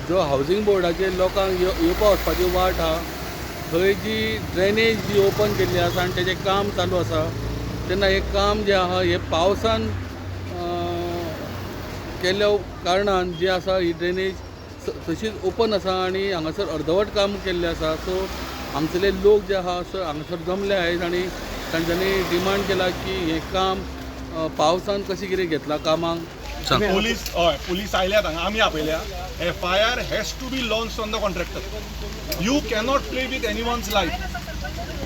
जो हावजींग बोर्डाचे लोकांक येवपा वचपाची वाट आहा, थंय जी ड्रेनेज जी ओपन केल्ली आसा आनी तेजें काम चालू आसा, तेन्ना हें काम जें आहा हें पावसान केल्ल्या कारणान जी आसा ही ड्रेनेज तशीच ओपन आसा आनी हांगासर अर्दवट काम केल्लें आसा. सो हांगसरले लोक जे आहा हांगासर जमले आयज आनी तांच्यांनी डिमांड केला की हें काम पावसान कशें कितें घेतलां कामाक. पुलीस, हय, पुलीस आयल्यात हांगा, आमी आपयल्या. FIR has to be launch on the contractor. You cannot play with anyone's life.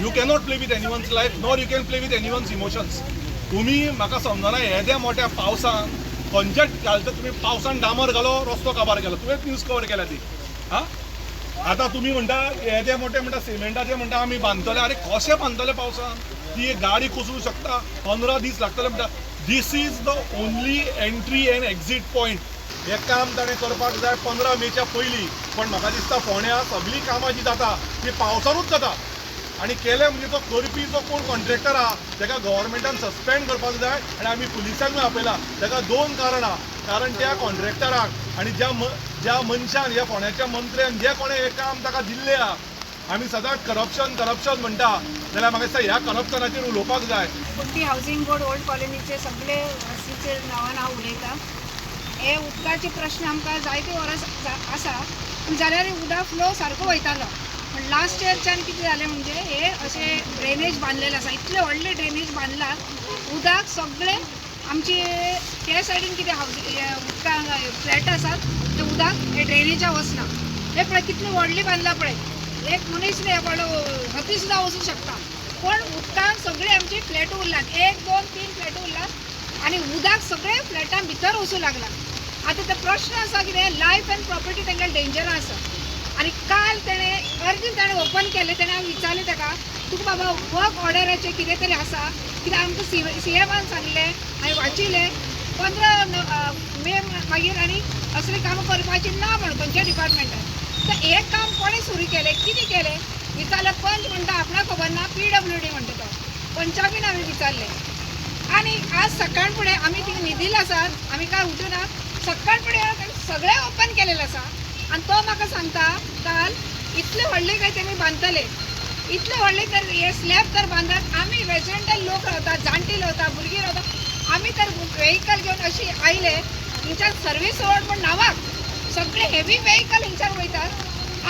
You cannot play with anyone's life, nor you can play with anyone's emotions. तुमी म्हाका समजना, येद्या मोठ्या पावसान खंयच्याच घालता तुमी. पावसान डांबर घालो, रस्तो काबार केलो. तुवेंच न्यूज कवर केल्या ती. आं, आतां तुमी म्हणटा येदे मोठे म्हणटा सिमेंटाचे म्हणटा आमी बांदतले. अरे, कशें बांदतले पावसान? ती एक गाडी कोसळूं शकता. 15 दीस लागतले म्हणटा. This is the only entry and exit point. हें काम ताणें करपाक जाय 15 मेच्या पयलीं. पण म्हाका दिसता फोंड्या सगळीं कामां जीं जाता ती पावसानूच जाता आनी केलें म्हणजे तो करपी जो कोण कॉन्ट्रॅक्टर आहा ताका गव्हर्मेंटान सस्पेंड करपाक जाय. आनी आमी पुलिसांकूय आपयला. ताका दोन कारणां, कारण त्या कॉन्ट्रॅक्टराक आनी ज्या मनशान, ह्या फोंड्याच्या मंत्र्यान जे कोणें हें काम ताका दिल्लें आहा. आमी सदांच करप्शन करप्शन म्हणटा, जाल्यार म्हाका दिसता ह्या करप्शनाचेर उलोवपाक जाय. कुर्टी हावसिंग बोर्ड ओल्ड कॉलनीचे सगळे वासीचे नांवान हांव उलयतां. हे उदकाचे प्रश्न आमकां जायते वर्सां आसा, पूण जाल्यार उदक फ्लो सारको वयतालो. पूण लास्ट इयरच्यान कितें जालें म्हणजे हे अशें ड्रेनेज बांदलेलें आसा, इतलें व्हडलें ड्रेनेज बांदलां, उदक सगळें आमचे त्या सायडीन कितें हावसिंग उदका फ्लॅट आसात, ते उदक हे ड्रेनेजा वचना. हे पळय, कितलें व्हडलें बांदलां पळय. एक मनीस न्ही, व्हडलो हती सुद्दां वचूंक शकता. पण उदकान सगळे आमचे फ्लॅट उरलात, एक, दोन, तीन फ्लॅट उरलात आनी उदक सगळे फ्लॅटां भितर वचूं लागला. आतां तो प्रश्न आसा कितें, लायफ एंड प्रॉपर्टी तांकां डेंजर आसा. आनी काल तेणें अर्जंट ताणें ओपन केलें. तेणें हांवें विचारलें ताका, तुका बाबा वर्क ऑर्डराचें कितें तरी आसा? कित्याक आमकां सी एमान सांगलें, हांवें वाचिल्लें, 15 मे मागीर आनी असलीं कामां करपाचीं ना म्हणून खंयच्या डिपार्टमेंटान. तर हें काम कोणें सुरू केलें, कितें केलें विचारलें. पंच म्हणटा आपणाक खबर ना, पीडब्ल्यूडी म्हणटा तो. पंचा बीन हांवें विचारलें. आनी आज सकाळ फुडें आमी थिंगा न्हिदिल्ले आसात, आमी काय उठूना. सकाळ फुडें सगळें ओपन केलेलें आसा आनी तो म्हाका सांगता काल इतले व्हडले काय तेमी बांदतले, इतले व्हडले तर हे स्लॅब तर बांदात. आमी रेजिडेंटल लोक रावतात, जाणटी रावता, भुरगीं रावता. आमी तर वेहिकल घेवन अशी आयले, हिंगच्यान सर्वीस रोड पण नावाक सगळे हेवी वेहिकल हिंगच्यान वयतात.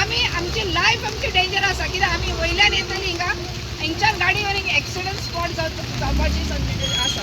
आमी आमची लायफ आमची डेंजर आसा, कित्याक आमी वयल्यान येतली हिंगा, हिंगच्यान गाडी व्हरून एक्सिडंट स्पॉट जावपाची संदी आसा.